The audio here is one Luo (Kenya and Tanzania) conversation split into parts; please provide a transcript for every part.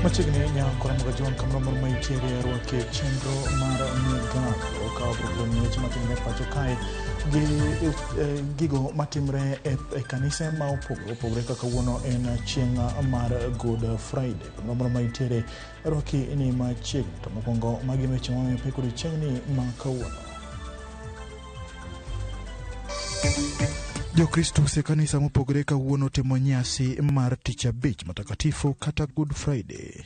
Machiegni nyakora Magajon kamoro moro ma intiere rwaki e chenro mar migago ka wabiro keloni weche matimore e pacho kae gi gigo matimore e kanise ma opogore opogore kaka kawuono en chieng' mar Good Friday. Kamoro moro ma intiere rwaki ni machiegni to mokwongo magi weche mamiyo pek odiochieng'ni ma kawuono. Jokristus e kanisa mopogore kawuono timo nyasi mar Tich Abich Matakatifu kata Good Friday.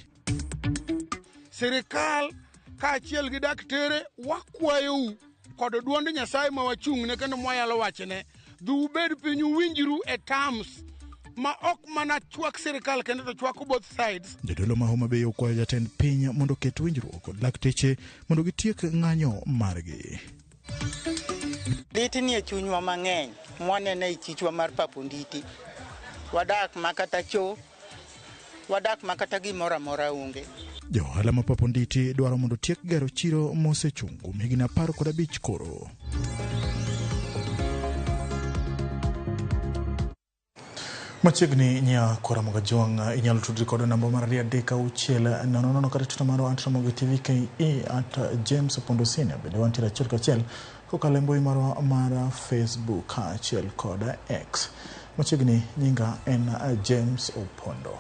Sirikal kaachiel gi daktere wakwayou kod duond Nyasaye ma wachung'ne kendo mwayalo wachne, dhi ubed piny uwinjru e terms ma ok mana chwak sirikal kendo to chwako both sides. Jodolo ma Homa Bay okwayo jatend piny mondo oket winjruok kod lakteche mondo gitiek ng'anyo margi. Lit nie chunywa mang'eny mwaneno e chichwa mar Paponditi. Wadak ma kata cho, wadak ma kata gimoro amora onge. Johala ma Paponditi dwaro mondo otiek gero chiro mosechung' kuom higni 15 koro. Machiegni nya Ramogi Ajwang' inyalo tudri kod namba mar 23600 kata Twitter marwa at Ramogi TV KE at James Opondo Senior. Bende wantiere achiel kachiel kokalo e mbui marwa mar Facebook kaachiel kod X. Machiegni nyinga en James Opondo.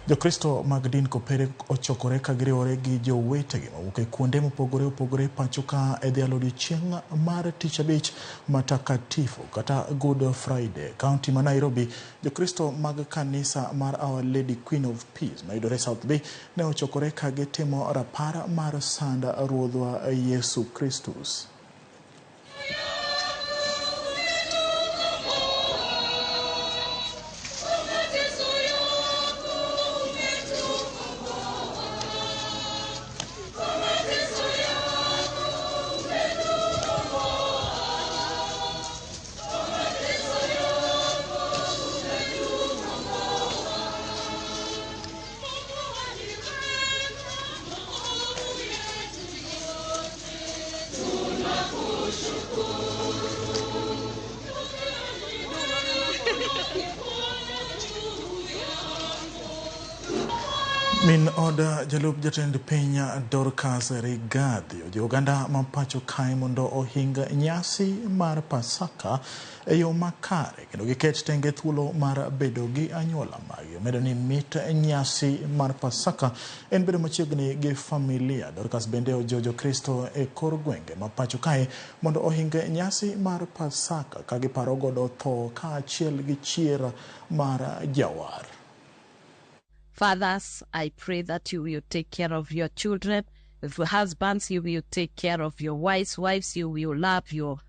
Jokristo mag din Kopere ochokore ka giriwore gi jowetegi mawuok e kuonde mopogore opogore pacho ka e dhialo odiochieng' mar Tich Abich Matakatifu kata Good Friday. Kaunti ma Nairobi, Jokristo mag kanisa mar Our Lady Queen of Peace mayudore South Bay ne ochokore ka gitimo rapar mar sand Ruodhwa Yesu Kristus. Min od jalup jatend piny Dorcas Rigathi ojiwo oganda ma pacho kae mondo ohing nyasi mar Pasaka e yo makare kendo giket tenge thuolo mar bedo gi anyuola maggi. Omedo ni mit nyasi mar Pasaka en bedo machiegni gi familia. Dorcas bende ojiwo Jokristo e kor gwenge ma pacho kae mondo ohing nyasi mar Pasaka ka giparo godo tho kaachiel gi chier mar jawar. Fathers, I pray that you will take care of your children. If husbands, you will take care of your wives. Wives, you will love your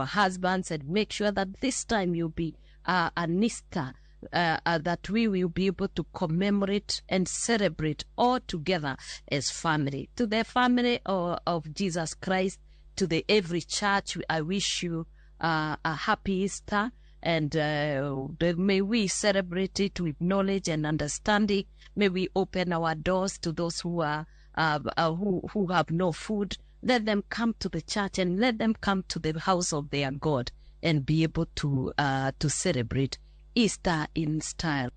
husbands and make sure that this time you'll be an Easter, that we will be able to commemorate and celebrate all together as family. To the family of Jesus Christ, to the every church, I wish you a happy Easter. And may we celebrate it with knowledge and understanding. May we open our doors to those who are who have no food. Let them come to the church and let them come to the house of their God and be able to celebrate Easter in style.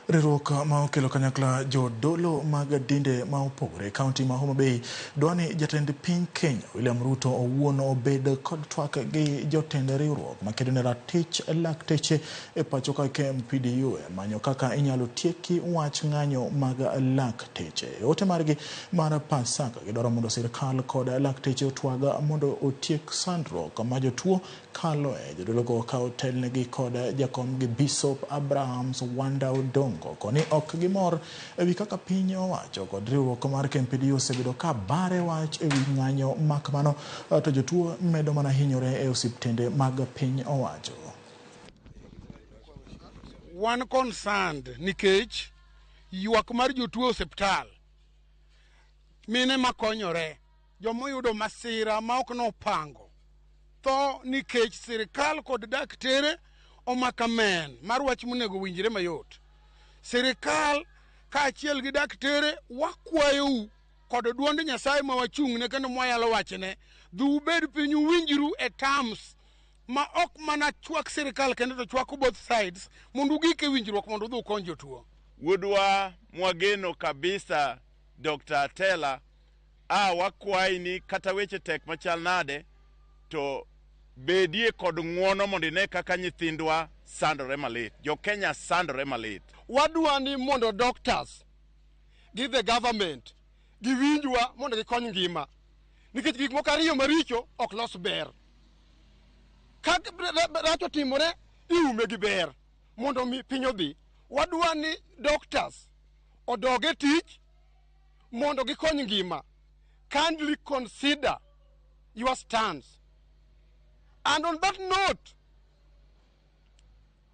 Riwruok ma okelo kanyakla jodolo mag dinde ma opogore e kaunti ma Homa Bay dwa ni jatend piny Kenya William Ruto owuon obed kod twak gi jotend riwruok makedo ne ratich lakteche e pacho ka KMPDU e manyo kaka inyalo tieki wach ng'anyo mag lakteche. E ote margi mar Pasaka gidwaro mondo sirkal kod lakteche otwag mondo otiek sandruok ma jotuo kaloe. Jodologo ka otelnegi kod jakomgi Bishop Abrahams Wanda Odongo koni ok gimor ewi kaka piny owacho kod riwruok mar KMPDU osebedo ka bare wach ewi ng'anyo makamano to jotuo medo mana hinyore e osiptende mag piny owacho. Wan concerned nikech ywak mar jotuo e osiptal, mine makonyore, jomoyudo masira ma ok nopango tho nikech sirikal kod daktere omako amen mar wach monego winjre mayot. Sirikal kaachiel gi daktere wakwayou kod duond Nyasaye ma wachung'ne kendo mwayalo wachne, dhi ubed piny uwinjru e terms ma ok mana chwak sirikal kendo to chwako both sides mondo ugik e winjruok mondo udhi ukony jotuo. Wuodwa mwageno kabisa Dr. Atela, a wakwayi ni kata weche tek machal nade to bedie kod ng'uono mondo ine kaka nyithindwa sandore malit. Jo-Kenya sandore malit. Wadwa ni mondo doctors gi the government giwinjwa mondo gikony ngima. Nikech gik moko ariyo maricho ok los ber. Ka rach otimore, iume gi ber mondo mi piny odhi. Wadwa ni doctors odog e tich mondo gikony ngima. Kindly consider your stance. And on that note,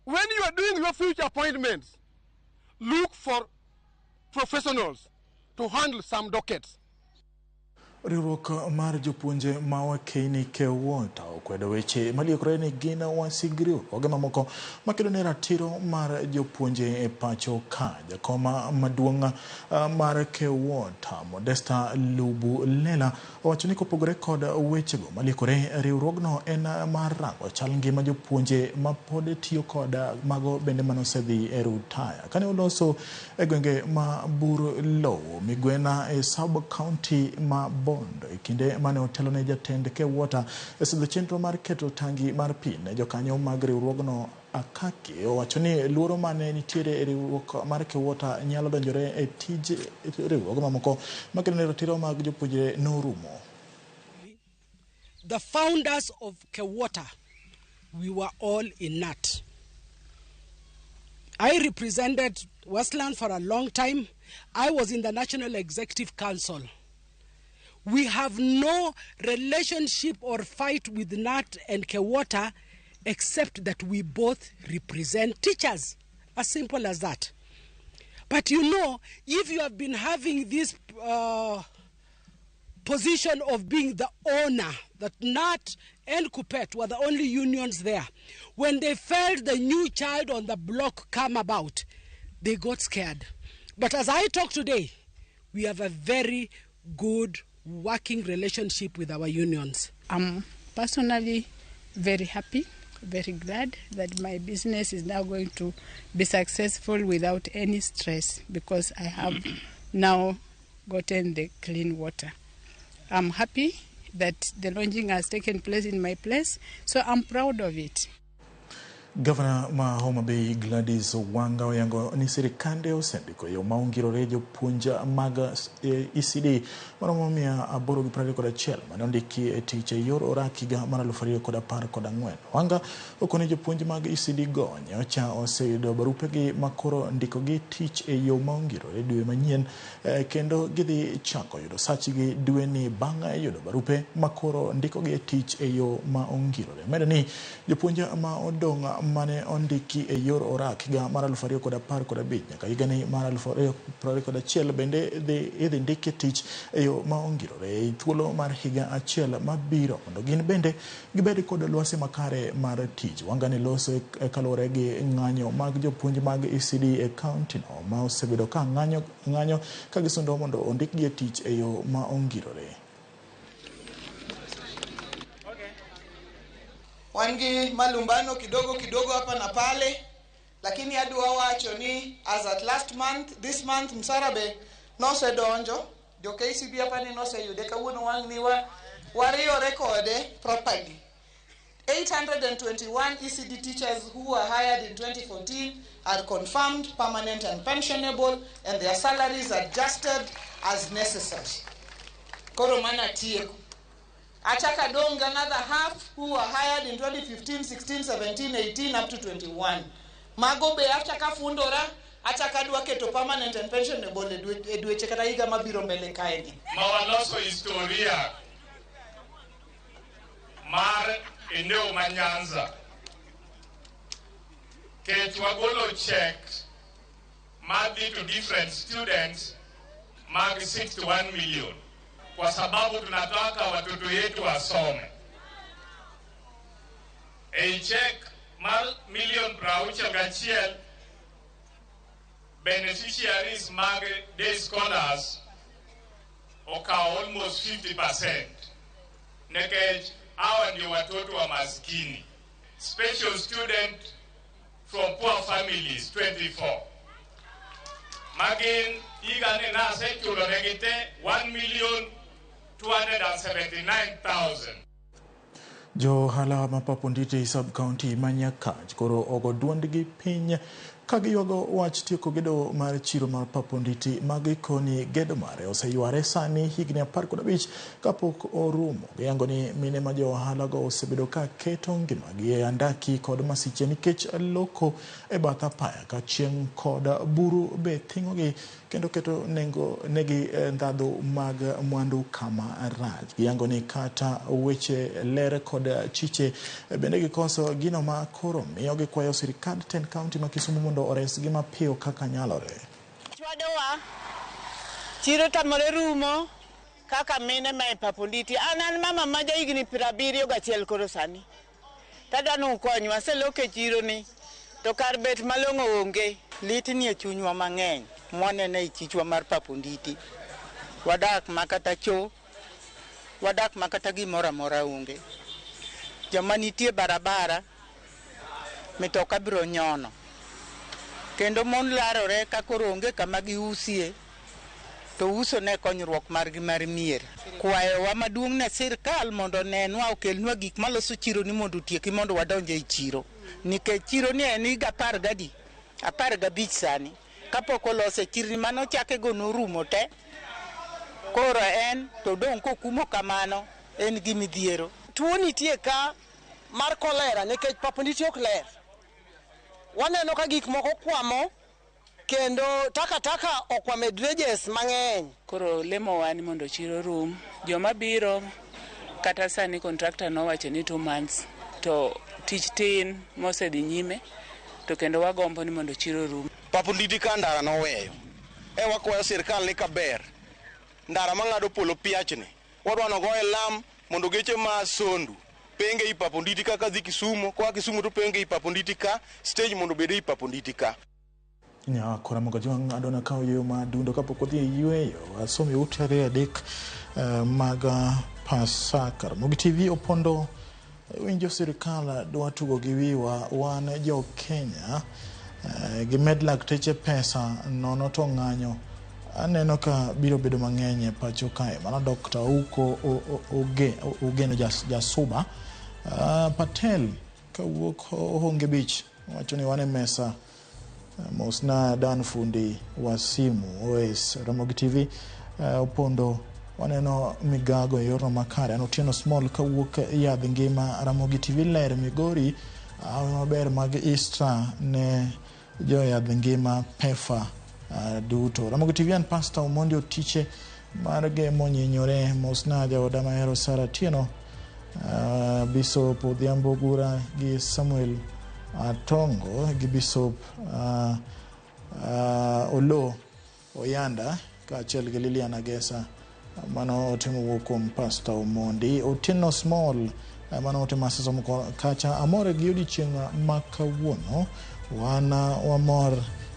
when you are doing your future appointments, look for professionals to handle some dockets. Riwruok mar jopuonje ma Wakeini KEWOTA okwedo weche maliekore ni gin wasig riwruoge mamoko makedo ne ratiro mar jopuonje e pacho ka. Jakom maduong' mar KEWOTA Modesta Lubulela owacho ni kopogore kod wechego maliekore, riwruogno en mar rango chal ngima jopuonje mapod tiyo kod mago bende manosedhi e rutaya. Kane oloso e gwenge ma Bur Lowo, Migwena e sub county ma Bondo e kinde mane otelo ne jatend KEWOTA e sidho chenro mar keto tangi mar pi ne jokanyo mag riwruogno. Akaki owacho ni luoro mane nitiere e riwruok mar KEWOTA nyalo donjore e tij riwruoge mamoko makedo ne ratiro mag jopuonjre norumo. The founders of KEWOTA, we were all in KNUT. I represented Westland for a long time. I was in the National Executive Council. We have no relationship or fight with KNUT and KEWOTA except that we both represent teachers. As simple as that. But you know, if you have been having this position of being the owner, that KNUT and KUPPET were the only unions there, when they felt the new child on the block come about, they got scared. But as I talk today, we have a very good working relationship with our unions. I'm personally very happy, very glad that my business is now going to be successful without any stress because I have now gotten the clean water. I'm happy that the launching has taken place in my place, so I'm proud of it. Gavana ma Homa Bay Gladys Wanga oyango ni sirikande osendiko yo ma ongirore jopuonj mag ECD maromo 821 mane ondiki e tich e yor orak higa mar 2014. Wanga okone jopuonj mag ECD go nyocha oseyudo barupegi makoro ndikogi tich e yo ma ongirore dwe manyien, kendo gidhi chako yudo sachgi dwe ni bang' yudo barupe makoro ndikogi e tich e yo ma ongirore. Medo ni jopuonj ma odong' mane ondiki e yor orak higa mar 2015 nyaka higani mar 2021 bende idhi ndiki tich e yo ma ongirore e thuolo mar higa achiel mabiro mondo gin bende gibed kod lwasi makare mar tich. Wanga ne loso kaluwore gi ng'anyo mag jopuonj mag ECD e kaunti no ma osebedo ka ng'anyo ka gisundo mondo ondikgi e tich e yo ma ongirore. Wan gi malumbano kidogo kidogo hapa na pale, lakini adwa wacho ni as at last month, this month msara be nosedonjo, jo KCB hapa ni noseyude, kawuono wang' ni wariyore kode properly. 821 ECD teachers who were hired in 2014 are confirmed, permanent and pensionable, and their salaries adjusted as necessary. Koro mana tieko. Achaka dong another half who were hired in 2015, 16, 17, 18 up to 21. Mago be achaka fundora, achaka dwa keto permanent and pensionable e dweche kata higa mabiro mbele kaeni. Mawaloso historia mar eneo ma Nyanza. Kech wagolo check madhi to different students mag 61 million. Kwa sababu tunataka watoto yetu wasome. E check mar million 61 beneficiaries mag day scholars okawo almost 50%. Nikech hawa ndio watoto wa maskini. Special student from poor families 24. Magin higa ni nasechulo negi te 1,279,000. Jo ohala ma Paponditi sub-county ma Nyakach koro ogo duondgi piny ka giywago wach tieko gedo mar chiro mar Paponditi ma gikoni gedo mare oseyware sani higni 15 kapok orumo. Giyango ni mine ma jo ohala go osebedo ka keto ngimagi e andaki kod masiche nikech loko e bath apaya ka chieng' kod buru be thing'ogi kendo keto nengo negi ndhadhu mag mwandu kama rach. Giyango ni kata weche ler kod chiche bende gikoso gino ma koro miyo gikwayo sirikand tend kaunti ma Kisumu mondo oresgi mapiyo kaka nyalore. Chwadowa chiro tamore rumo kaka mine ma e Paponditi. An mama ma ja higni 71 koro sani. Tadwa ni ukonywa, aseloko e chiro ni to kar bet malong'o onge. Lit ni e chunywa mang'eny mwaneno e chichwa mar Paponditi. Wadak makata cho, wadak makata gimoro amora onge. Joma nitie barabara mitoka biro nyono. Kendo mon larore ka koro onge kama giusie to uso ne konyruok margi mar mier. Kwayowa maduong' ne sirkal mondo onenwa okelnwa gik maloso chiro ni mondo otieki mondo wadonj ei chiro. Nikech chiro ni en higa 15 sani. Kapok olose chirni manochake go norumo te. Koro en to dong' kokumo kamano en gi midhiero. Tuo nitie ka mar kolera nikech Paponditi ok ler. Waneno ka gik moko kwamo kendo takataka okwamo e dredges mang'eny. Koro lemowa ni mondo chiro rum. Joma biro kata sani contractor nowacho ni 2 months to tich tin mosedhi nyime to kendo wagombo ni mondo chiro rum. Paponditi ka ndara noweyo. E wakwayo sirkal ni kaber. Ndara mang'ado polo piachni. Wadwa nogoye lam mondo geche ma Sondu penge i Paponditi ka kadhi Kisumu, koa Kisumu to penge i Paponditi ka, stage mondo obed i Paponditi ka. Nyakora Mogajwang' adona kawo yweyo ma dundo kapok odhi e yweyo. Asomi ute 2 mag Pasaka. Ramogi TV opondo winjo sirikal dwa tugo gi wiwa wan jo Kenya gimed lakteche pesa nono to ng'anyo aneno ka biro bedo mang'eny e pacho kae. Mano Dr. Uko Ogeno Jasuba. Patel kawuok Ohonge Beach wacho ni wan e mesa. Mosna Dan Fundi wa simu OS Ramogi TV opondo waneno migago e yorno makare. An Otieno Small kawuok yadh ngima Ramogi TV ler Migori awe maber mag Easter ne jo yadh ngima PEFA duto. Ramogi TV an Pastor Omondi Otiche mar Gemo Nyinyore. Mosna jaoda mahero Sara Tieno, Bishop Odhiambo Gura gi Samuel Atongo gi Bishop Olo Oyanda kaachiel gi Lilian Agesa. Mano otimo wuok kuom Pastor Omondi. Otieno Small mano otimo asomo kacha. Amor gi odiochieng' ma kawuono. Wan wamor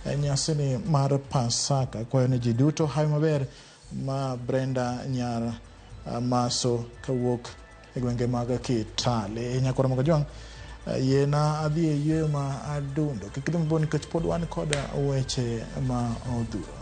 nyasini mar Pasaka. Kwayo ni ji duto hawi maber ma Brenda Nyar Maso kawuok e gwenge mag Kitale. Nyakora Mogajwang' yiena adhi e yweyo ma adundo. Kik idhi mabor nikech pod wan kod weche ma odhuro.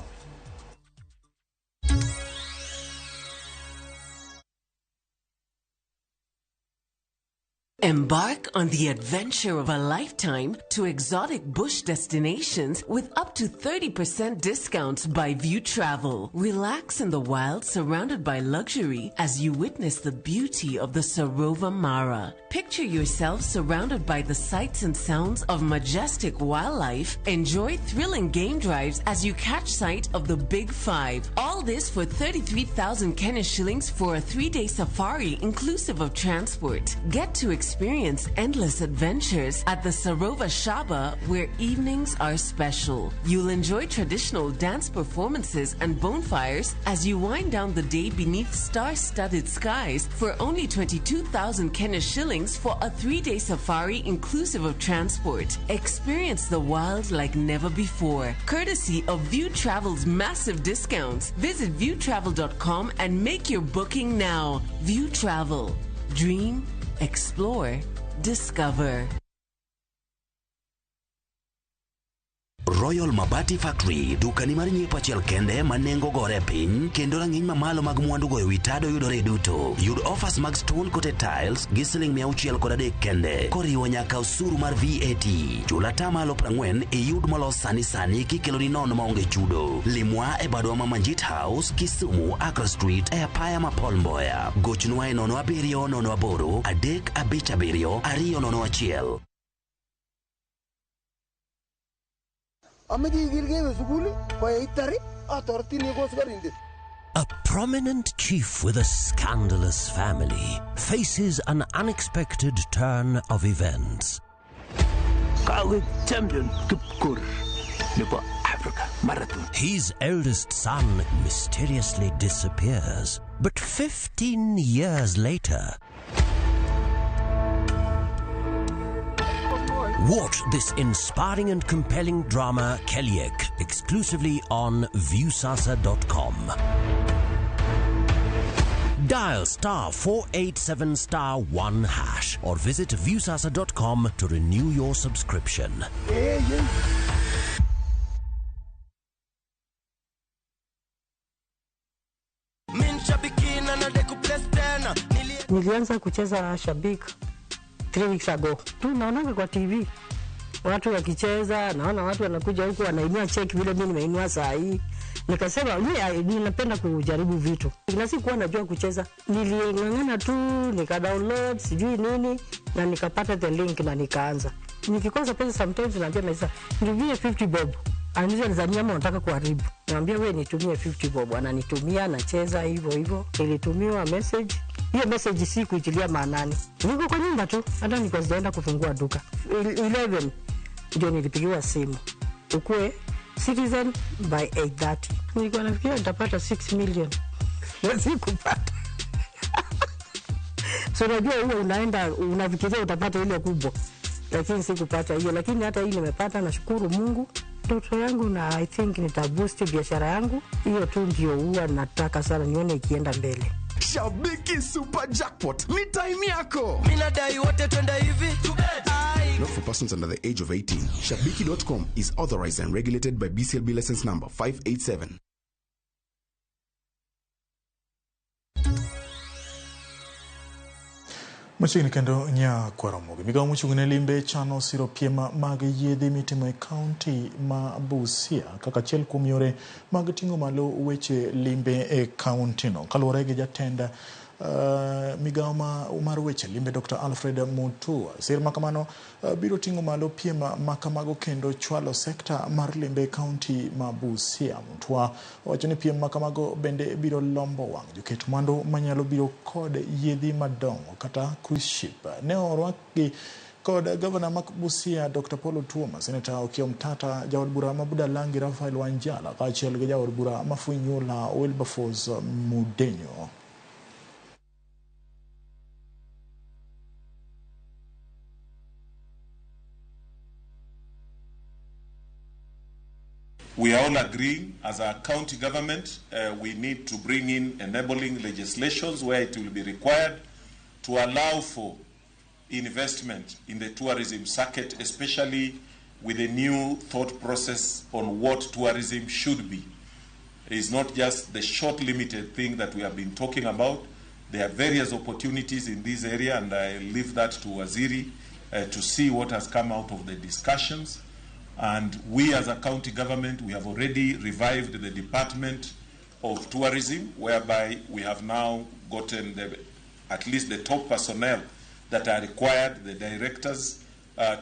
Embark on the adventure of a lifetime to exotic bush destinations with up to 30% discounts by View Travel. Relax in the wild surrounded by luxury as you witness the beauty of the Sarova Mara. Picture yourself surrounded by the sights and sounds of majestic wildlife. Enjoy thrilling game drives as you catch sight of the Big Five. All this for 33,000 Kenya shillings for a 3-day safari inclusive of transport. Get to experience endless adventures at the Sarova Shaba, where evenings are special. You'll enjoy traditional dance performances and bonfires as you wind down the day beneath star-studded skies for only 22,000 Kenya shillings for a 3-day safari inclusive of transport. Experience the wild like never before, courtesy of View Travel's massive discounts. Visit viewtravel.com and make your booking now. View Travel. Dream, explore, discover. Royal Mabati Factory, dukani mar nyiepo achiel kende ma nengo gore piny kendo rang'iny mamalo mag mwandu goyo wi tado yudore duto. Yud offers mag stone coated tiles gi siling 603 kende koriwo nyaka osuru mar VAT. Chul 40% iyud molos sani sani kikeloni nono maonge chudo. Limwa e badwa ma Manjit House, Kisumu, Accra Street e apaya ma Paul Mboya. Gochnwa e 07 08 357 201. Ameche ikilgei iwe sukul ko yeitar atoretin iku askarindet. A prominent chief with a scandalous family faces an unexpected turn of events. Kakoek champion Kipkorir nebo Africa Marathon. His eldest son mysteriously disappears, but 15 years later, watch this inspiring and compelling drama Keliek exclusively on Viusasa.com. Dial *487*1# or visit Viusasa.com to renew your subscription. Nilianza kucheza Shabik 3 weeks ago. Tu naonanga kwa TV watu wakicheza, naona watu wanakuja huku wanainua cheki vile mimi nimeinua saa hii. Nikasema mimi ninapenda kujaribu vitu. Na sikuwa najua kucheza. Niling'ang'ana tu nika download sijui nini na nikapata the link na nikaanza. Nikikosa pesa sometimes naambia maisha nitumie 50 bob. Ananiuliza nizania ama unataka kuharibu. Naambia wewe nitumie 50 bob. Ananitumia nacheza hivyo hivyo. Nilitumiwa message. Hiyo message si kuitilia maanani. Niko kwa nyumba tu, hata nilikuwa sijaenda kufungua duka. 11 ndio nilipigiwa simu. Ukue Citizen by 8:30. Nilikuwa nafikiria nitapata 6 million. Na sikupata. So unajua huo unaenda unafikiria utapata ile kubwa. Lakini sikupata hiyo, lakini hata hii nimepata, nashukuru Mungu. Ndoto yangu na I think nitaboost biashara yangu. Hiyo tu ndio huwa nataka sana nione ikienda mbele. Shabiki Super Jackpot ni time yako. Mimi nadai wote twende hivi. Not for persons under the age of 18. Shabiki.com is authorized and regulated by BCLB license number 587. Machiegni kendo Nyakwaramogi. Migawo mochung' ne limbe chano siro piem mag yiedhi mitimo e kaunti ma Busia kaka achiel kuom yore mag ting'o malo weche limbe e kauntino. Kaluwore gi jatend migawo mar weche limbe Dr. Alfred Mutua, sir makamano biro ting'o malo piem makamago kendo chwalo sekta mar limbe e kaunti ma Busia. Mutua owacho ni piem makamago bende biro lombo wang' joket mwandu manyalo biro kod yiedhi madongo kata cruise ship. Ne orwakgi kod gavana ma Busia Dr. Paul Otuoma, Seneta Okiya Omtata, jaod bura ma Budalangi Raphael Wanjala kaachiel gi jaod bura ma Funyula Wilberforce Mudenyo. We are all agreeing as a county government, we need to bring in enabling legislations where it will be required to allow for investment in the tourism circuit, especially with a new thought process on what tourism should be. It's not just the short limited thing that we have been talking about. There are various opportunities in this area, and I leave that to Waziri to see what has come out of the discussions. And we as a county government, we have already revived the Department of Tourism, whereby we have now gotten at least the top personnel that are required, the directors,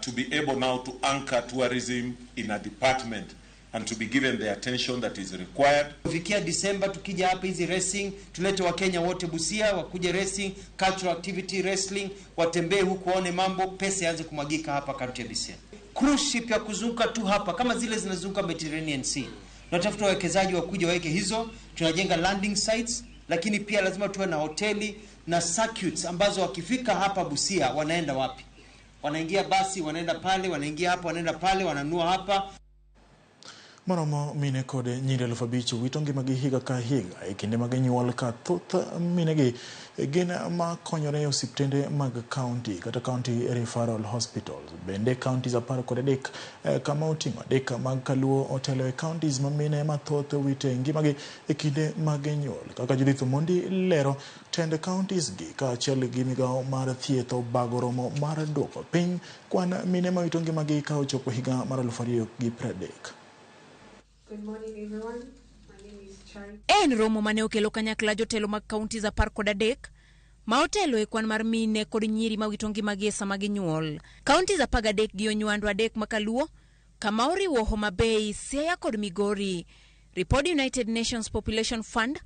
to be able now to anchor tourism in a department and to be given the attention that is required. Kufikia Disemba tukija hapa hizi racing, tulete Wakenya wote Busia wakuje racing, cultural activity, wrestling, watembee huku waone mambo, pesa ianze kumwagika hapa kaunti ya Busia. Cruise ship ya kuzunguka tu hapa kama zile zinazunguka Mediterranean Sea. Tunatafuta wawekezaji wakuje waweke hizo, tunajenga landing sites, lakini pia lazima tuwe na hoteli na circuits ambazo wakifika hapa Busia wanaenda wapi? Wanaingia basi, wanaenda pale, wanaingia hapa, wanaenda pale, wananua hapa. Maromo mine kod nyiri 5,000 wito ngimagi higa ka higa e kinde mag nyuol ka thoth minegi gin ma konyore e osiptende mag county kata county referral hospitals. Bende counties 13 kama oting'o 3 mag Kaluo otelo e counties ma mine mathoth wite ngimagi e kinde mag nyuol. Kaka Judith Omondi lero, tend counties gi kaachiel gi migawo mar thieth obago romo mar duoko piny kwan mine ma wito ngimagi ka ochopo higa mar 2030. Good morning everyone. My name is Charity. En romo mane okelo kanyakla jotelo mag counties 13 ma otelo e kwan mar mine kod nyiri ma wito ngimagi e sama ginyuol. Counties 13 gi onywando 3 makaluo kama oriwo Homa Bay, Siaya kod Migori. Ripod United Nations Population Fund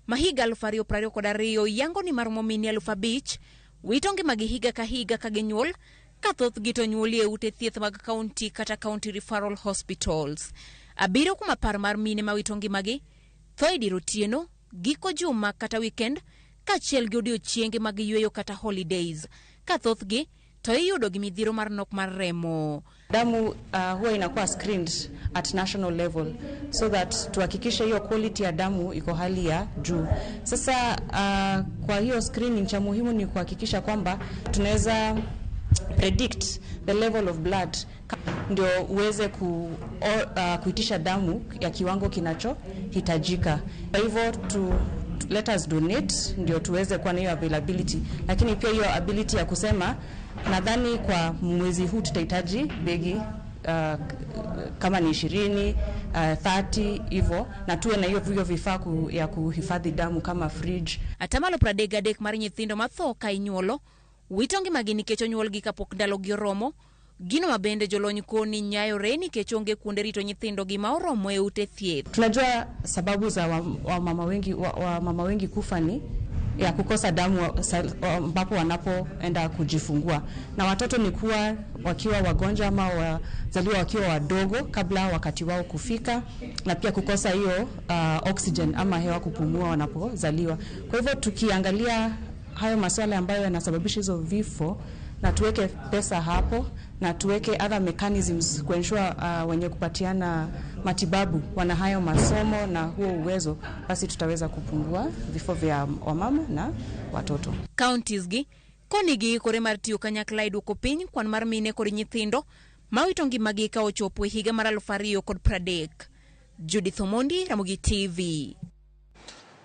ma higa 2022 yango ni maromo mine 5,000 wito ngimagi higa ka higa ka ginyuol, ka thothgi to nyuoli e ute thieth mag county kata county referral hospitals. 7 kuom 10 mar mine ma wito ngimagi tho e dier otieno, giko juma kata weekend, kaachiel gi odiochienge mag yweyo kata holidays, ka thothgi to iyudo gi midhiero mar nok mar remo. Damu huwa inakuwa screened at national level so that tuhakikishe hiyo quality ya damu iko hali ya juu. Sasa kwa hiyo screening, cha muhimu ni kuhakikisha kwamba tunaweza predict the level of blood ndio uweze kuitisha damu ya kiwango kinachohitajika. Kwa hivyo let us donate ndio tuweze kuwa na hiyo availability, lakini pia hiyo ability ya kusema nadhani kwa mwezi huu tutahitaji begi kama ni 20, 30 hivyo, na tuwe na hiyo vifaa ya kuhifadhi damu kama fridge. Atamalo 33 mar nyithindo matho ka inyuolo wito ngimagi nikech onyuolgi kapok ndalogi oromo, gino ma bende jolony koni nyayore nikech onge kuonde rito nyithindo gi ma oromo e ute thieth. Tunajua sababu za wamama wengi kufa ni ya kukosa damu ambapo wanapoenda kujifungua, na watoto ni kuwa wakiwa wagonjwa ama wazaliwa wakiwa wadogo kabla wakati wao kufika, na pia kukosa hiyo oxygen ama hewa kupumua wanapozaliwa. Kwa hivyo tukiangalia hayo masuala ambayo yanasababisha hizo vifo, na tuweke pesa hapo na tuweke other mechanisms kuensure wenye kupatiana matibabu wana hayo masomo na huo uwezo, basi tutaweza kupungua vifo vya wamama na watoto. Counties gi koni gi ikore mar tiyo kanyakla e duoko piny kwan mar mine kod nyithindo ma wito ngimagi ka ochopo e higa mar 2030. Judith Omondi, Ramogi TV.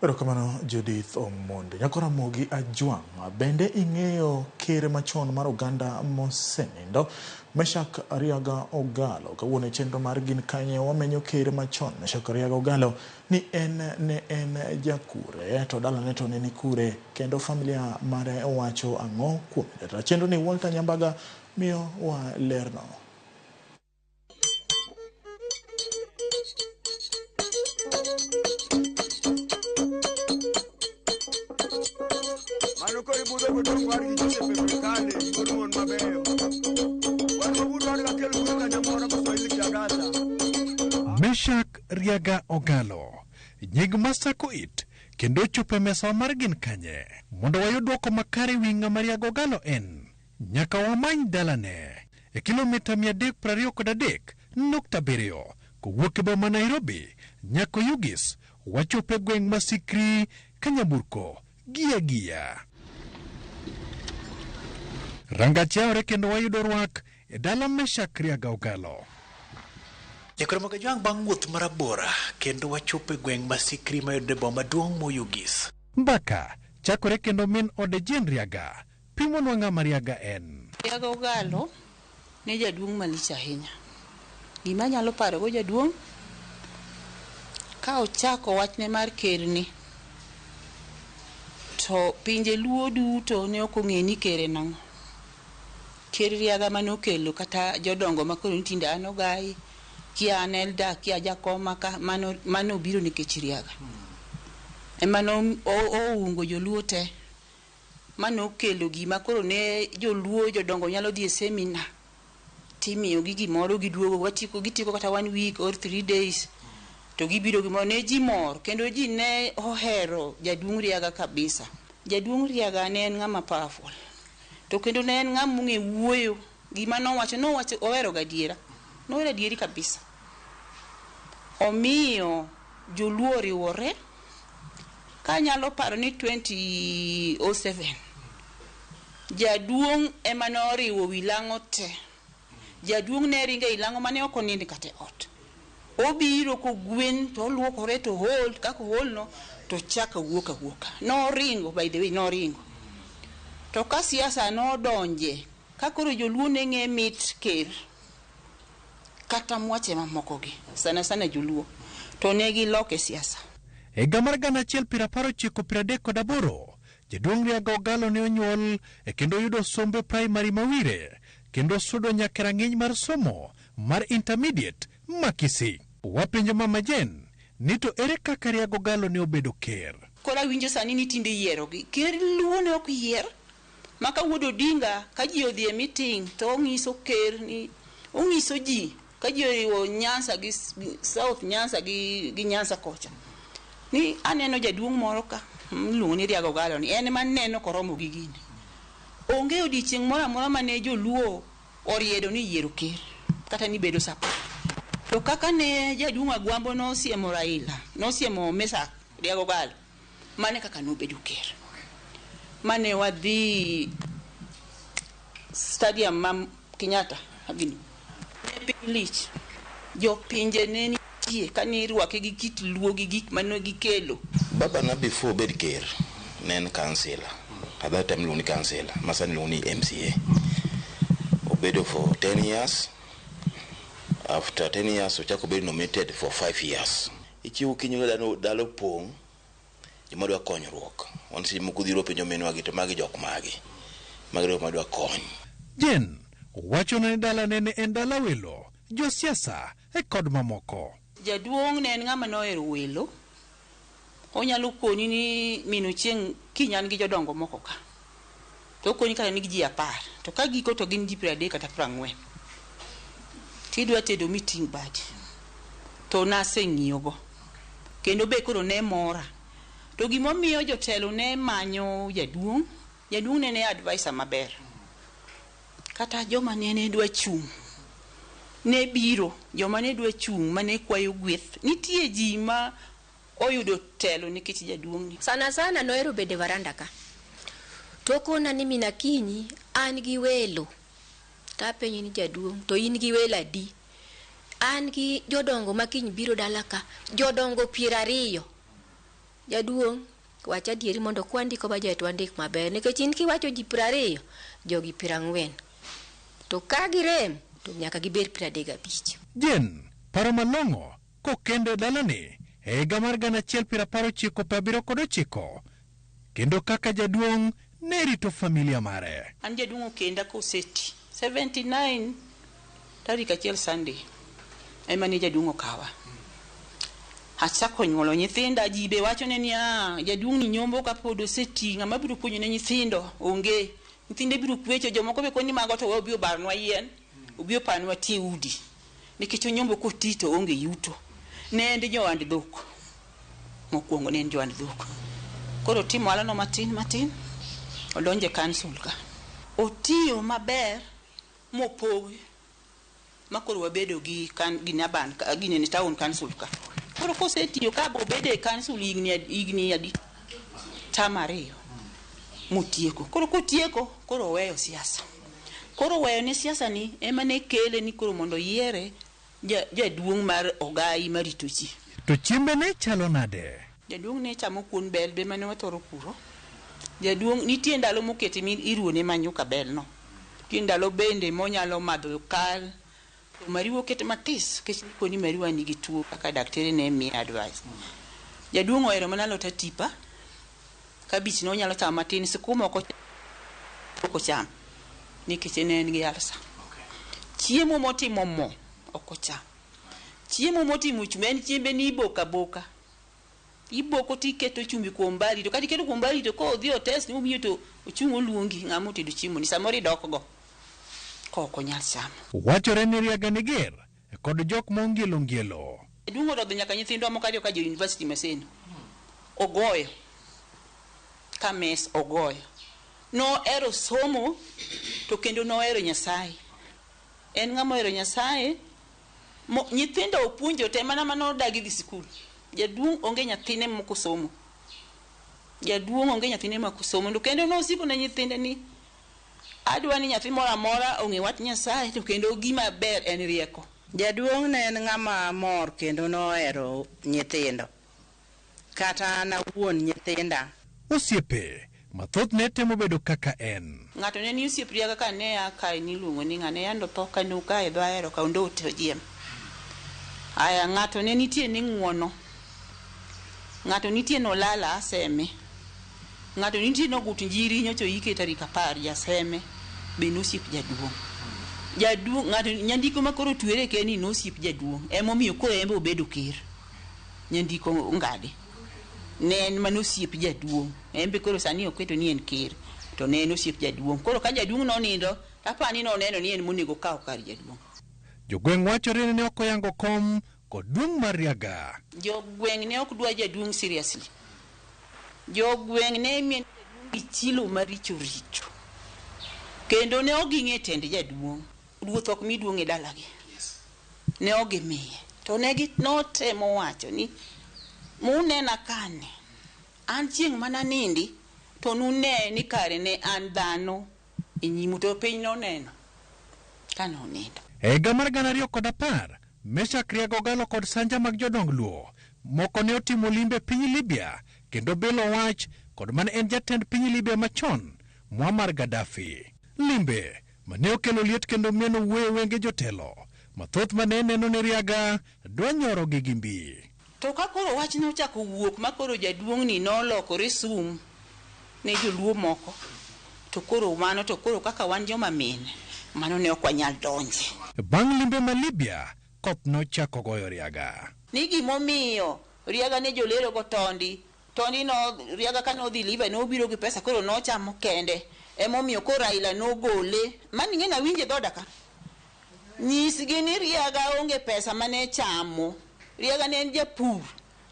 Erokamano Judith Omondi. Nyako Ramogi Ajwang', bende ing'eyo ker machon mar oganda mosenindo Meshak Riaga Ogalo? Kawuono e chenro mar Gin Kanye wamenyo ker machon Meshak Riaga Ogalo ni en ne en jakure to dalane to ne ni kure, kendo familia mare owacho ang'o kuom data. Chenro ni Walter Nyambaga miyo wa lerno. Meshak Riaga Ogalo, nying masako it kendo chopo e mesa mar Gin Kanye mondo wayud dwoko makare wi ng'ama Riaga Ogalo en, nyaka wamany dalane e kilomita 323.7 kowuok e boma Nairobi nyaka Oyugis, wachopo e gweng' ma Sikri Kanyamburko gia gia. Rangach yawore kendo wayudo rwak e dala Meshak Riaga Ogalo. Nyakoromoga Jwang' bang' wuoth marabora kendo wachopo e gweng' ma Sikri mayudore e boma maduong' Moyugis. Mbaka chakore kendo min ode Jane Riaga pimonwa ng'ama Riaga en. Riaga Ogalo ne jaduong' malich ahinya. Gima anyalo parogo jaduong' ka ochako wachne mar kerni to pinje Luo duto ne ok ong'e ni ker en ang'o. Ker Riaga mane okelo kata jodongo ma koro tinde an ogai, kia an elda, kia jakoma ka mano obiro nikech Riaga. Ema no oungo joluo te. Mano okelo gima koro ne joluo jodongo nyalo dhi e semina timiyogi gimoro giduogo watieko gitieko kata 1 week or 3 days to gibiro gimoro ne ji mor kendo ji ne ohero jaduong' Riaga kabisa. Jaduong' Riaga ne en ng'ama powerful to kendo ne en ng'ama ong'e wuoyo. Gima nowacho nowacho ohero gadiera, nohero adieri kabisa. Omiyo joluo oriwore. Kanyalo paro ni 2007 jaduong' ema noriwo wi lang'o te. Jaduong' ne ringo ei lang'o mane ok onind kata e ot. Obiro kogwen to oluokore to ool, kaka ool no to chako wuok awuoka. Noringo, by the way, noringo. To ka siasa nodonje, ka koro joluo ne ng'e mit ker, kata mwache mamoko gi, sana sana joluo, to ne giloke siasa. E higa mar 1998, jaduong' Riaga Ogallo ne onyuol e kendo oyudo sombe primary ma Wire kendo sudo nyaka e rang'iny mar somo mar intermediate ma Kisii. Wapenjo Mama Jane ni to ere kaka Riaga Ogallo ne obedo ker? Koro awinjo sani ni tinde iyiero gi. Ker Luo ne ok yier. Ma ka wuod Odinga ka ji odhi e meeting to ong'iso ker ni ong'iso ji ka ji oriwo Nyanza gi South Nyanza gi Nyanza kocha. Ni aneno jaduong' moro ka miluongo ni Riaga Ogallo ni en ema aneno koromo gi gini. Onge odiochieng' moro amora mane joluo oriedo ni yiero ker kata ni bedo support. To kaka ne jaduong' Agwambo nosiemo Raila, nosiemo Mesach Riaga Ogallo, mane kaka nobedo ker. Mane wadhi stadium ma Kenyatta Avenue. Ne piny lich. Jopinje ne nitie kane irwake gi kit luo gi gik mane gikelo. Baba na before obed ker ne en councillor. At that time iluongo ni councillor, ma sani iluongo ni MCA. Obedo for 10 years. After 10 years ochako obedo nominated for 5 years. Ichiwo kinyo dalo, dalo pong' joma dwa konyruok. Wan seche moko dhiro penjo minwa gi to magi jok magi. Magi jok madwa kony. Jane wacho ni dalane ne en dala welo, josiasa e kod mamoko. Jaduong' ne en ng'ama nohero welo. Onyalo koni ni min Ochieng' kiny an gi jodongo moko ka. To okoni kata ni ji 10. To ka giko to gin ji 30 kata 40. Tidwa tedo miting' badi. To naseng'iyogo. Kendo be koro ne mora. To gimomiyo jotelo ne manyo jaduong', jaduong' ne advisor maber. Kata joma ne dwa chung' ne biro, joma ne dwa chung' mane kwayo gweth. Nitie ji ma oyudo telo nikech jaduong' ni. Sana sana nohero bedo e varanda ka. To okona ni min Akinyi an gi welo. Tapenje ni jaduong' to in gi welo adi? An gi jodongo ma kiny biro dala ka, jodongo 20. Jaduong' wach adieri mondo kwandiko budget wandik maber nikech in kiwacho ji 20, jogi 40. To ka girem to nyaka gibed 35. Jane paro malong'o kokende dalani e higa mar 1979 kendo kaka jaduong' ne rito familia mare. An jaduong' okenda koseti 79 tarik 1 Sunday ema ne jaduong' okawa. Achako nyuolo nyithinda, ji be wacho ne niya, jaduong' ni nyombo kapod oseti, ng'ama biro puonjo ne nyithindo onge. Nyithinde biro kwecho, jomoko be koni mago to we obi obarnwa yien, obi opanwa tie udi. Nikech onyombo koti to onge yuto. Ne en johand dhok. Mokwongo ne en johand dhok. Koro otimo ohala no matin matin, odonjo e council ka. Otiyo maber mopogi ma koro wabedo gi gine gine town council ka. Koro kosetiyo ka bobedo e council higni adi? Term 2 motieko. Koro kotieko, koro oweyo siasa. Koro weyo ne siasa ni ema ne kele ni koro mondo yiere jaduong' mar ogai marito ji. To chiembe ne chalo nade? Jaduong' ne chamo kuon bel be mane wathoro puro. Jaduong' nitie ndalo moketi mi iruone manyuka bel no. Nitie ndalo bende monyalo madho kal. To mariwa oket matis nikech koni mariwa nigi tuo kaka daktari ne miye advice. Jaduong' ohero mana alot atipa. Kabich no onyalo chamo matin, sukuma ok ocham nikech ne en gi ulcer. Chiemo motimo mo ok ocham. Chiemo motimo chumbi en chiembe ni iboko aboka. Iboko tiketo chumbi kuom bari to kata iketo kuom bari to kodhi o test ni omiyo to ochung' oluongi ng'ama otedo chiemo ni samoro idok go. Ka ok onyal chamo. Wachore ni Riaga ni ger kod jok ma ongielo ngielo. Jaduong' orodho nyaka nyithindwa moko ariyo ka jo university Maseno. Ogoyo. Ka mes ogoyo. Nohero somo to kendo nohero Nyasaye. En ng'ama ohero Nyasaye Nyithindo opuonjo te mana mane odagi dhi sikul. Jaduong' onge nyathine moko somo. Jaduong' onge nyathine moko somo. To kendo nosiko ne nyithinde ni adwa ni nyathi moro amora ong'e wach Nyasaye to kendo gima ber en rieko. Jaduong' ne en ng'ama mor kendo nohero nyithindo. Kata an awuon nyithinda. Osiepe mathoth ne temo bedo kaka en. Ng'ato ne ni osiep Riaga ka ne a kae niluongo ni ng'ane yando tho ka nu kae dho ahero ka ondo to jiem. Aya ng'ato ne nitie ni ng'uono. Ng'ato nitie nolala aseme. Ng'ato nitie nogut njiri nyocha oike tarik 10 jaseme be nosiep jaduong'. Jaduong' ng'ato nyandiko ma koro twere keni nosiep jaduong'. Emomiyo koro en be obedo ker. Nyandiko Ngadi. Ne en mana osiep jaduong'. En be koro sani oketo ni en ker. To ne en osiep jaduong'. Koro ka jaduong' nonindo, apani noneno ni en monego okaw kar jaduong'. Jogweng' wachore ni ne ok oyango kom kod duong' mar Riaga. Jogweng' ne ok dwa jaduong' seriously. Jogweng' ne mieno jaduong' gi chilo maricho richo. Kendo ne ok ging'e tend jaduong'. Ruoth ok mi duong' e dalagi. Ne ok gimiye. To ne gi notemo wacho ni munena kane. An chieng' mana nindi to nune ni kare ne an dhano e nyimu to piny noneno ka nonindo. E higa mar 2010, Meshak Riaga Ogalo kod sanja mag jodong Luo moko ne otimo limbe piny Libya kendo bilo wach kod mane en jatend piny Libya machon Muammar Gaddafi. Limbe mane okelo liet kendo mieno wuoyo wenge jotelo mathoth mane neno ni Riaga dwa nyoro gi gimbi. To ka koro wach nochako wuok ma koro jaduong'ni nolokore sum ne joluo moko, to koro mano to koro kaka wan joma mine, mano ne ok wanyal donje. Bang' limbe ma Libya, koth nochako goyo Riaga. Ni gimomiyo Riaga ne jolero go tondi, tondi no Riaga ka nodhi Libya nobiro gi pesa koro nochamo kende. Emomiyo koro Raila nogole. Mani ng'e nawinje dhoda ka. Nyisgi ni Riaga onge pesa mane chamo. Riaga ne en japur.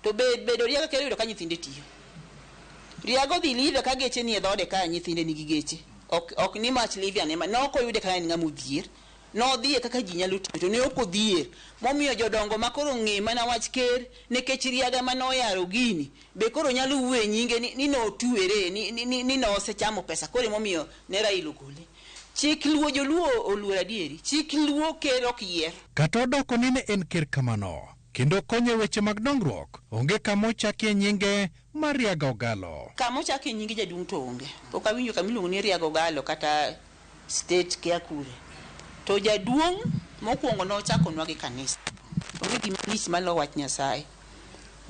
To bedo Riaga kelo yudo ka nyithinde tiyo. Riaga odhi Libya ka geche nie dhode ka nyithinde nigi geche. Ok ni mach Libya ne ma ne ok oyude ka en ng'ama odhier. Nodhiye kaka ji nyalo tiyo to ne ok odhier. Momiyo jodongo ma koro ng'e mana wach ker nikech Riaga mane oyaro gini be koro nyalo wuoyo e nyinge ni notwere ni nosechamo pesa koro emomiyo ne Raila ogole. Chik Luo joluo oluor adieri. Chik Luo ker ok yier. Kata odoko ni ne en ker kamano kendo konyo e weche mag dongruok, onge kama ochakie nyinge mar Riaga Ogalo. Kama ochakie nying jaduong' to onge. Pok awinjo kama iluongo ni Riaga Ogalo kata state kia kure. To jaduong' mokwongo nochakonwa gi kanisa. Onge gima lich malo wach Nyasaye.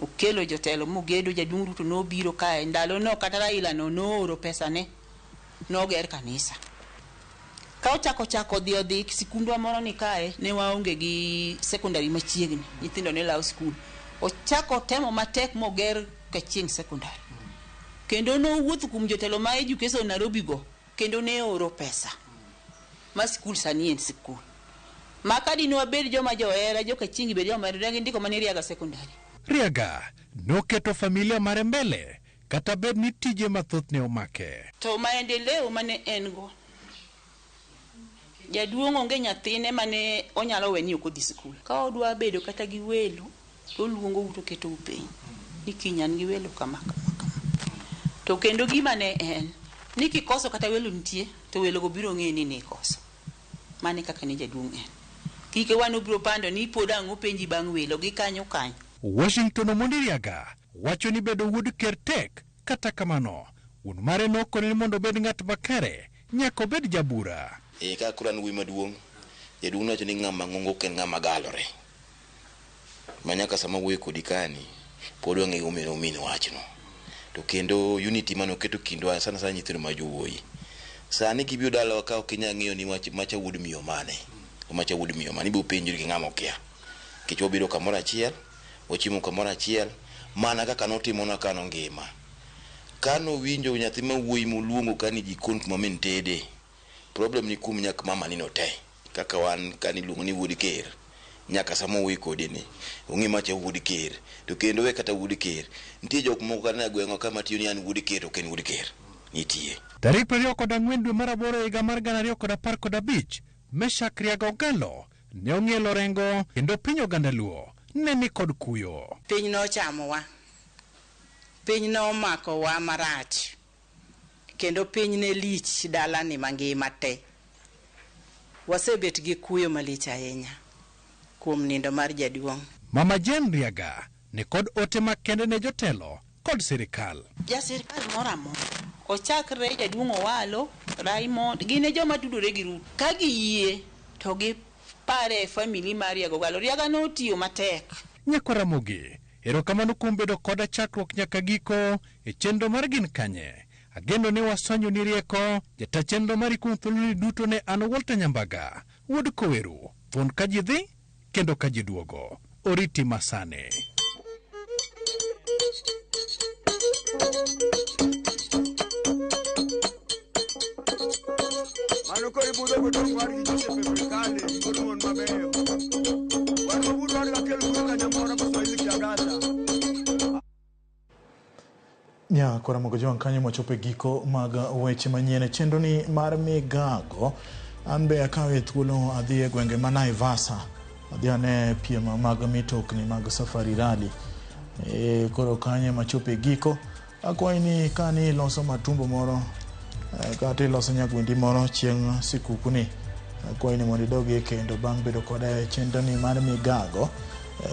Okelo jotelo mogedo, jaduong' Ruto nobiro kae. Ndalono kata Raila no nooro pesane noger kanisa. Ka ochako chako dhi odhi sikundwa moro ni kae ne waonge gi secondary machiegni. Nyithindo ne lawo skul. Ochako temo matek moger Kachieng' secondary. Kendo nowuotho kuom jotelo ma education Nairobi go kendo ne oro pesa. Ma skul sani en sikul. Ma ka dine wabed joma johera, jo Kachieng' bed joma ne gindiko mana Riaga secondary. Riaga noketo familia mare mbele kata bed ni tije mathoth ne omake. To maendeleo mane en go. Jaduong' onge nyathine mane onyalo we ni ok odhi sikul. Ka odwa bedo kata gi welo, to oluongou to oketou piny. Ni kiny an gi welo kama kama kama. To kendo gima ne en, ni kikoso kata welo nitie, to welogo biro ng'eyo ni nikoso. Mane kaka ne jaduong' en. Kike wan obiro pando ni pod ang' openji bang' welo gi kanyo kanyo. Washington Omondi Riaga wacho ni bedo wuod ker tek, kata kamano, wuon mare nokone ni mondo obed ng'at makare, nyaka obed jabura. Ka koro an wuoyi maduong', jaduong' nowacho ni ng'ama ng'ongo ok en ng'ama galore. Ma nyaka sama wuoyo kodi kani, pod wang'e gimomiyo nomin wachno. To kendo unity mane oketo kindwa sana sana nyithindo ma jowuoyi. Sani kibiro dalawa ka ok inyal ng'eyo ni wach macha wuod miyo mane, macha wuod miyo mane, ibiro penjori gi ng'ama okia. Nikech wabedo kamoro achiel, wachiemo kamoro achiel, mana kaka notimonwa ka nongima. Kanowinjo nyathi ma wuoyi moluongo ka ni jikon kuma min tede, problem ni kuom nyak mama ni no te. Kaka wan ka niluongo ni wuod ker, nyaka sama owuoyo kode ni, ong'e macha wuod ker. To kendo we kata wuod ker, nitie jok moko kata e gweng'wa ka matiyo ni an wuod ker to ok en wuod ker. Nitie. Tarik 24 dwe mar aboro higa mar 2015, Meshak Riaga Ogalo ne ong'ielo orengo kendo piny oganda Luo ne ni kod kuyo. Piny nochamowa. Piny nomakowa marach. Kendo piny ne lich dalani mangima te. Wasebet gi kuyo malich ahinya kuom nindo mar jaduong'. Mama Jane Riaga ni kod ote makende ne jotelo kod sirikal. Ja sirikal moro amora ochakre jaduong' Owalo, Raymond, gin e joma tudore gi Ruto. Ka giyie to gipare e family mar Riaga Ogalo. Riaga notiyo matek. Nyakwa Ramogi, erokamano kuom bedo koda chakruok nyaka giko e chenro mar Gin Kanye. Ageno ni wasonyoni rieko. Jata chenro mari kuom thuoloni duto ne an Walter Nyambaga, wuod Koweru, thuon ka ji dhi kendo ka ji duogo. Oriti masani. Mano koro ibudho godong' war gi Joseph Afrikale, wuod mon mabeyo. Wan wabudh wan wakel wuoyo kanyamora ma Swahili kiagaza. Nya kora mogo jwang' kanyo mochopo e giko mag weche manyien e chenro ni mar migago. An be akawe thuolo adhi e gwenge ma Naivasha. Adhi ane piem mag mitokni mag Safari Rally. Koro kanyo ema chopo e giko. Akwayi ni kani iloso matumbo moro kata iloso nyagwendi moro chieng' sikuku ni, akwayi ni mondo idogie kendo bang' bedo koda e chenro ni mar migago.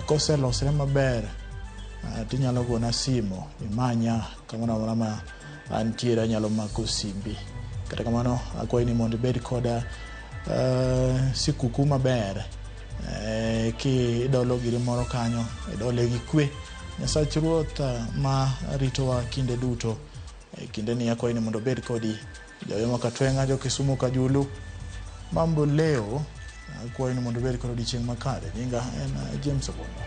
Koselosre maber tinyalo gona simo imanya kamoro amora ma antiere anyalo mako simbi. Kata kamano akwayi ni mondo ibed koda sikuku maber kidolo giri moro kanyo idole gi kwe. Nyasach Ruoth ma ritowa kinde duto kinde ni akwayi ni mondo obed kodi. Joyoma Katweng'a, jo Kisumu Kajulu, Mambo Leo akwayi ni mondo obed kod odiochieng' makare. Nyinga en James Obondo.